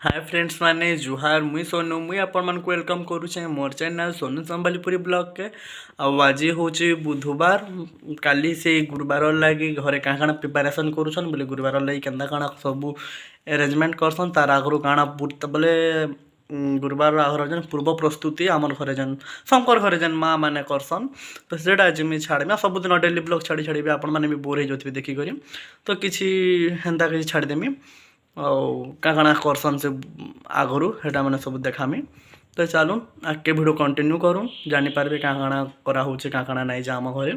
ହାଏ friends ମାନେ, ଜୁହାର। ମୁଇଁ ସୋନୁ, ମୁଇଁ ଆପଣମାନଙ୍କୁ welcome କରୁଛେଁ ମୋର୍ ଚ୍ୟାନେଲ୍ ସୋନୁ ସମ୍ବଲପୁରୀ ବ୍ଲଗ୍କେ। ଆଉ ଆଜି ହେଉଛି ବୁଧବାର। କାଲି ସେଇ ଗୁରୁବାର ଲାଗି ଘରେ କାଣା କାଣା ପ୍ରିପାରେସନ୍ କରୁଛନ୍ ବୋଲେ, ଗୁରୁବାର ଲାଗି କେନ୍ତା କାଣା ସବୁ ଆରେଞ୍ଜମେଣ୍ଟ କରସନ୍, ତାର ଆଗରୁ କାଣା ବୋଲେ ଗୁରୁବାର ଆଗରୁ ଯେନ୍ ପୂର୍ବ ପ୍ରସ୍ତୁତି ଆମର୍ ଘରେ ଯେନ୍, ଶଙ୍କର ଘରେ ଯେନ୍ ମା ମାନେ କରସନ୍, ତ ସେଇଟା ଆଜି ମୁଇଁ ଛାଡ଼ମି। ଆଉ ସବୁଦିନ ଡେଲି ବ୍ଲଗ୍ ଛାଡ଼ି ଛାଡ଼ି ବି ଆପଣମାନେ ବି ବୋର୍ ହେଇଯାଉଥିବେ ଦେଖିକରି। ତ କିଛି ହେନ୍ତା କିଛି ଛାଡ଼ିଦେମି ଆଉ କାଣା କାଣା କରସନ୍ ସେ ଆଗରୁ, ହେଟା ମାନେ ସବୁ ଦେଖାମି। ତ ଚାଲୁନ୍, ଆଗ୍କେ ଭିଡ଼ିଓ କଣ୍ଟିନ୍ୟୁ କରୁନ୍। ଜାଣିପାରବେ କାଣା କାଣା କରାହଉଛେ, କାଣା କାଣା ନାଇଁ ଯେ ଆମ ଘରେ।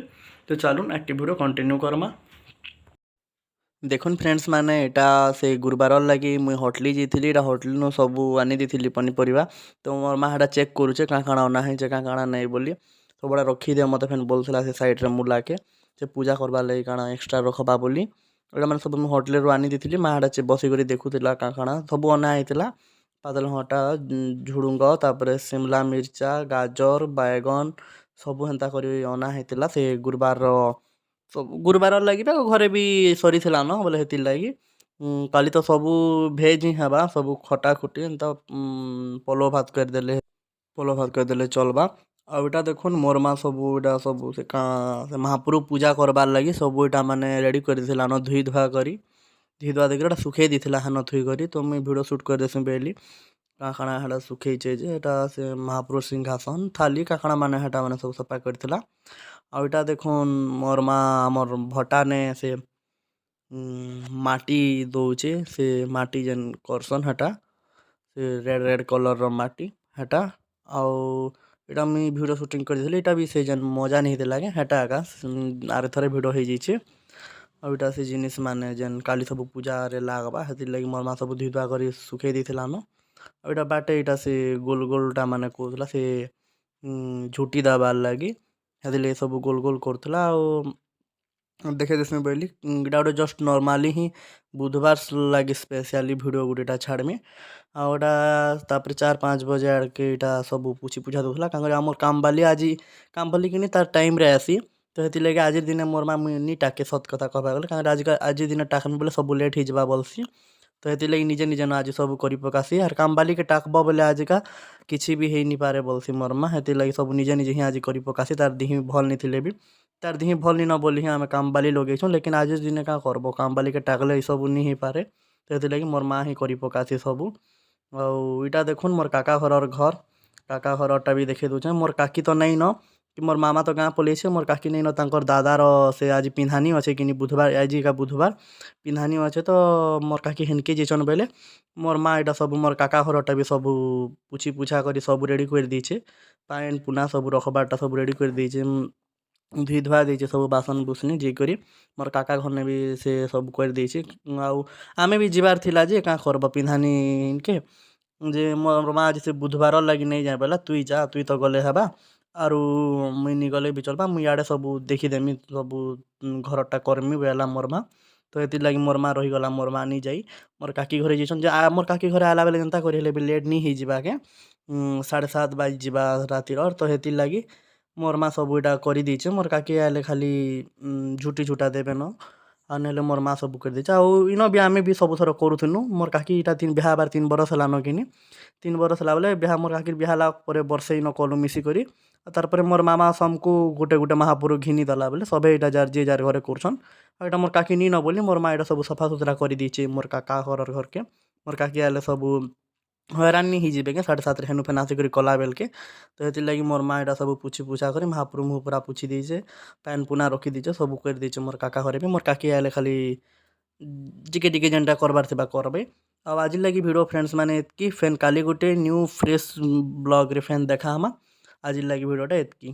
ତ ଚାଲୁନ୍, ଆଗ୍କେ ଭିଡ଼ିଓ କଣ୍ଟିନ୍ୟୁ କର୍ମା। ଦେଖୁନ୍ ଫ୍ରେଣ୍ଡସ୍ ମାନେ, ଏଇଟା ସେ ଗୁରୁବାର ଲାଗି ମୁଇଁ ହୋଟଲି ଯାଇଥିଲି। ଏଇଟା ହୋଟେଲନୁ ସବୁ ଆନି ଦେଇଥିଲି ପନିପରିବା। ତ ମୋର୍ ମା ହେଟା ଚେକ୍ କରୁଛେ, କାଣା କାଣା ଅନା ହେଇଛେ, କାଣା କାଣା ନାଇଁ ବୋଲି। ସବୁଆଡ଼େ ରଖିଦିଅ ମତେ ଫେନ୍ ବୋଲୁଥିଲା ସେ ସାଇଡ଼୍ରେ ମୂଲାକେ, ସେ ପୂଜା କର୍ବାର୍ ଲାଗି କାଣା ଏକ୍ସଟ୍ରା ରଖବା ବୋଲି। ଏଇଟା ମାନେ ସବୁ ମୁଁ ହୋଟେଲରୁ ଆନି ଦେଇଥିଲି। ମା ହେଟା ବସିକରି ଦେଖୁଥିଲା, କାଣା କାଣା ସବୁ ଅନା ହେଇଥିଲା। ପାତଲଘଣ୍ଟା, ଝୁଡୁଙ୍ଗ, ତାପରେ ସିମଲା ମିର୍ଚା, ଗାଜର, ବାଇଗଣ ସବୁ ହେନ୍ତା କରି ଅନା ହେଇଥିଲା। ସେ ଗୁରୁବାରର ସବୁ, ଗୁରୁବାର ଲାଗି ବି ଆଉ ଘରେ ବି ସରିଥିଲା ନ ବୋଲେ, ହେଥିର୍ ଲାଗି। କାଲି ତ ସବୁ ଭେଜ୍ ହିଁ ହେବା, ସବୁ ଖଟା ଖୁଟି ଏନ୍ତା, ପଲଉ ଭାତ କରିଦେଲେ, ପଲଉ ଭାତ କରିଦେଲେ ଚଲ୍ବା। ଆଉ ଇଟା ଦେଖୁନ୍, ମୋର୍ ମା ସବୁ ଇଟା ସବୁ ସେ କାଁ ସେ ମହାପ୍ରଭୁ ପୂଜା କର୍ବାର୍ ଲାଗି ସବୁ ଇଟା ମାନେ ରେଡ଼ି କରିଦେଇଥିଲା ନ। ଧୁଇ ଧୁଆ କରି, ଧୁଇ ଧୁଆ ଦେଇକରି ଏଟା ଶୁଖେଇ ଦେଇଥିଲା ହେନ ଥୁଇ କରି। ତ ମୁଇଁ ଭିଡ଼ିଓ ସୁଟ୍ କରିଦେସି ବେଲି, କାଣା କାଣା ହେଟା ଶୁଖେଇଛେ ଯେ। ହେଟା ସେ ମହାପ୍ରଭୁ ସିଂହାସନ, ଥାଲି, କାଣା କାଣା ମାନେ ହେଟା ମାନେ ସବୁ ସଫା କରିଥିଲା। ଆଉ ଇଟା ଦେଖୁନ୍, ମୋର୍ ମା ଆମର୍ ଭଟାନେ ସେ ମାଟି ଦଉଛେ। ସେ ମାଟି ଯେନ୍ କରସନ୍, ହେଟା ସେ ରେଡ଼୍ ରେଡ଼୍ କଲର୍ର ମାଟି ହେଟା। ଆଉ ଏଇଟା ମୁଇଁ ଭିଡ଼ିଓ ସୁଟିଂ କରିଥିଲି। ଏଇଟା ବି ସେ ଯେନ୍ ମଜା ନେଇଥିଲା କେଁ, ହେଟା ଏକା ଆର୍ ଥରେ ଭିଡ଼ିଓ ହେଇଯାଇଛେ। ଆଉ ଇଟା ସେ ଜିନିଷ୍ ମାନେ ଯେନ୍ କାଲି ସବୁ ପୂଜାରେ ଲାଗ୍ବା, ହେଥିର୍ଲାଗି ମୋର୍ ମା ସବୁ ଧୁଇ ଧୁଆ କରି ଶୁଖେଇ ଦେଇଥିଲା ନ। ଆଉ ଇଟା ବାଟେ ଇଟା ସେ ଗୋଲ୍ ଗୋଲ୍ଟା ମାନେ କହୁଥିଲା, ସେ ଝୁଟି ଦେବାର୍ ଲାଗି, ହେଥିର୍ଲାଗି ସବୁ ଗୋଲ୍ ଗୋଲ୍ କରୁଥିଲା। ଆଉ ଦେଖେଇ ଦେସି ବୋଇଲି, ଇଟା ଗୋଟେ ଜଷ୍ଟ ନର୍ମାଲି ହିଁ ବୁଧବାର ଲାଗି ସ୍ପେସିଆଲି ଭିଡ଼ିଓ ଗୋଟେ ଇଟା ଛାଡ଼ମି। ଆଉ ଏଟା ତାପରେ 4-5 ବଜେ ଆଡ଼କେ ଇଟା ସବୁ ପୁଛି ପୁଛା ଦଉଥିଲା। କାଁ କରି ଆମର୍ କାମବାଲି ଆଜି, କାମବାଲି କିନି ତାର୍ ଟାଇମ୍ରେ ଆସି, ତ ହେଥିର୍ଲାଗି ଆଜିର୍ ଦିନେ ମୋର୍ ମା ମୁଇଁ ନି ଟାକେ। ସତ୍ କଥା କହେବାର୍ ଗଲେ, କାଁ କରି ଆଜି ଦିନେ ଟାକ୍ମି ବେଲେ ସବୁ ଲେଟ୍ ହେଇଯିବା ବଲ୍ସି। ତ ହେଥିର୍ଲାଗି ନିଜେ ନିଜେ ନ ଆଜି ସବୁ କରି ପକାସି। ଆର୍ କାମବାଲିକେ ଟାକ୍ବ ବେଲେ ଆଜିକା କିଛି ବି ହେଇନିପାରେ ବଲ୍ସି ମୋର୍ ମା। ହେଥିର୍ଲାଗି ସବୁ ନିଜେ ନିଜେ ହିଁ ଆଜି କରି ପକାସି, ତାର୍ ଦିହି ଭଲ୍ ନି ଥିଲେ ବି। ତାର୍ ଦିହି ଭଲ୍ ନିନ ବୋଲି ହିଁ ଆମେ କାମବାଲି ଲଗେଇଛୁଁ। ଲେକିନ୍ ଆଜିର୍ ଦିନେ କାଁ କର୍ବ, କାମବାଲିକେ ଟାକ୍ଲେ ଏସବୁ ନି ହେଇପାରେ। ତ ହେଥିର୍ଲାଗି ମୋର୍ ମା ହିଁ କରି ପକାସି ସବୁ। ଆଉ ଇଟା ଦେଖୁନ୍, ମୋର୍ କାକା ଘରର୍ ଘର୍। କାକା ଘରର୍ଟା ବି ଦେଖେଇ ଦଉଛେଁ। ମୋର୍ କାକି ତ ନାଇଁନ କି, ମୋର୍ ମାମା ତ ଗାଁ ପଲେଇଛେ, ମୋର୍ କାକି ନାଇଁନ। ତାଙ୍କର୍ ଦାଦାର ସେ ଆଜି ପିନ୍ଧାନି ଅଛେ କିନି, ବୁଧବାର, ଆଜି ଏକା ବୁଧବାର ପିନ୍ଧାନି ଅଛେ। ତ ମୋର୍ କାକି ହେନ୍କେ ଯାଇଛନ୍ ବେଲେ, ମୋର୍ ମା ଇଟା ସବୁ ମୋର୍ କାକା ଘରର୍ଟା ବି ସବୁ ପୁଛି ପୁଛା କରି ସବୁ ରେଡ଼ି କରିଦେଇଛେ। ପାଏନ୍ ପୁନା ସବୁ ରଖ୍ବାର୍ଟା ସବୁ ରେଡ଼ି କରିଦେଇଛେ, ଧୁଇ ଧୁଆ ଦେଇଛେ ସବୁ ବାସନ୍ ବୁସ୍ନି ଯାଇକରି। ମୋର୍ କାକା ଘର୍ନେ ବି ସେ ସବୁ କରିଦେଇଛେ। ଆଉ ଆମେ ବି ଯିବାର୍ ଥିଲା ଯେ, କାଁ କର୍ବ, ପିନ୍ଧାନିକେ ଯେ ମୋର୍ ମା ଆଜି ସେ ବୁଧବାରର୍ ଲାଗି ନେଇ ଯାଏ ବେଲେ, ତୁଇ ଯା, ତୁଇ ତ ଗଲେ ହେବା, ଆରୁ ମୁଇଁ ନି ଗଲେ ବି ଚଲ୍ବା, ମୁଇଁ ଇଆଡ଼େ ସବୁ ଦେଖିଦେମି, ସବୁ ଘରର୍ଟା କର୍ମି ବେଲା ମୋର୍ ମା। ତ ହେଥିର୍ଲାଗି ମୋର୍ ମା ରହିଗଲା, ମୋର୍ ମା ନି ଯାଇ ମୋର୍ କାକି ଘରେ ଯାଇଛନ୍ ଯେ। ମୋର୍ କାକି ଘରେ ଆଏଲା ବେଲେ ଯେନ୍ତା କରି ହେଲେ ବି ଲେଟ୍ ନି ହେଇଯିବା କେଁ, 7:30 ବାଜିଯିବା ରାତିର। ତ ହେଥିର୍ଲାଗି ମୋର୍ ମା ସବୁ ଇଟା କରିଦେଇଛେ। ମୋର୍ କାକି ଆଏଲେ ଖାଲି ଝୁଟି ଝୁଟା ଦେବେନ, ଆଉ ନହେଲେ ମୋର୍ ମା ସବୁ କରିଦେଇଛେ। ଆଉ ଇନ ବି ଆମେ ବି ସବୁଥର କରୁଥିନୁ। ମୋର୍ କାକି ଇଟା ବିହା ହେବାର୍ 3 ବରଷ୍ ହେଲାନ କିନି, 3 ବରଷ୍ ହେଲା ବେଲେ ବିହା, ମୋର୍ କାକିର୍ ବିହା ହେଲା ପରେ ବର୍ଷେ ଇନ କଲୁ ମିଶିକରି। ଆଉ ତାର୍ ପରେ ମୋର୍ ମାମା ସମ୍କୁ ଗୁଟେ ଗୁଟେ ମହାପୁରୁ ଘିନି ଦେଲା ବେଲେ, ସଭେ ଇଟା ଯାର୍ ଯିଏ ଯାର୍ ଘରେ କରୁଛନ୍। ଆଉ ଇଟା ମୋର୍ କାକି ନିନ ବୋଲି ମୋର୍ ମା ଇଟା ସବୁ ସଫା ସୁତରା କରିଦେଇଛେ ମୋର୍ କାକା ଘରର୍ ଘର୍କେ। ମୋର୍ କାକି ଆଏଲେ ସବୁ ହଇରାଣ୍ ନି ହେଇଯିବେ କେଁ, 7:30ରେ ହେନୁ ଫେନ୍ ଆସିକରି କଲା ବେଲ୍କେ। ତ ହେଥିର୍ଲାଗି ମୋର୍ ମା ଇଟା ସବୁ ପୁଛି ପୁଛା କରି, ମହାପୁରୁ ମୁହଁ ପୁରା ପୁଛି ଦେଇଛେ, ପାଏନ୍ ପୁନା ରଖିଦେଇଛେ, ସବୁ କରିଦେଇଛେ ମୋର୍ କାକା ଘରେ ବି। ମୋର୍ କାକି ଆଏଲେ ଖାଲି ଟିକେ ଟିକେ ଯେନ୍ଟା କର୍ବାର୍ ଥିବା କର୍ବେ। ଆଉ ଆଜିର୍ ଲାଗି ଭିଡ଼ିଓ ଫ୍ରେଣ୍ଡସ୍ ମାନେ ଏତ୍କି। ଫେନ୍ କାଲି ଗୁଟେ ନ୍ୟୁ ଫ୍ରେଶ୍ ବ୍ଲଗ୍ରେ ଫେନ୍ ଦେଖା ହେମା। ଆଜିର୍ ଲାଗି ଭିଡ଼ିଓଟା ଏତ୍କି।